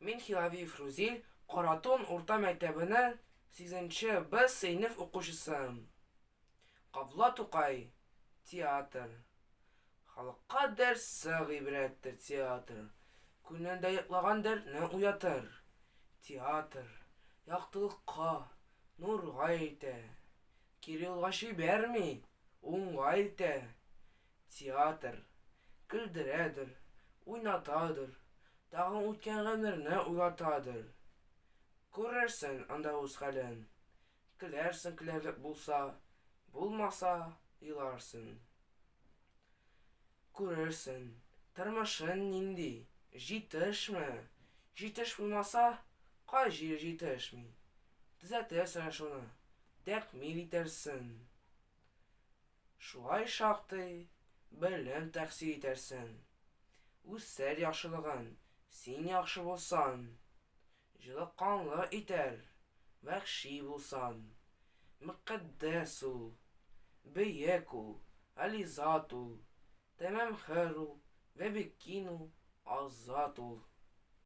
Мин Хилавиев Рузил, Каратун урта мәктәбенең сигезенче Б сыйныф укучысы. Кабла Тукай, театр. Халыкка дәрсе гыйбрәттер театр. Күңелдә йоклаган дәртне уятыр. Театр, яктылыкка, нурга илтә. Кире юлга җибәрми, уңга илтә. Театр, көлдерәдер, уйнатадыр, тагын үткән гомерне уйлатадыр. Күрерсең анда үз хәлен, көләрсең көләрлек булса, булмаса, еларсың. Күрерсең, тормышың нинди, җитешме? Җитеш булмаса, кай җире җитешми? Төзәтерсең шуны, тәкмил итәрсең. Шулай шактый белем тәхсил итәрсең. Үсәр яхшылыгын, син яхшы булсан. Җылы канлы итәр, вәхши булсан. Мөкатдәс ул, бөек ул, гали зат ул, тәмам хөр ул, вә бик кин ул, азат ул.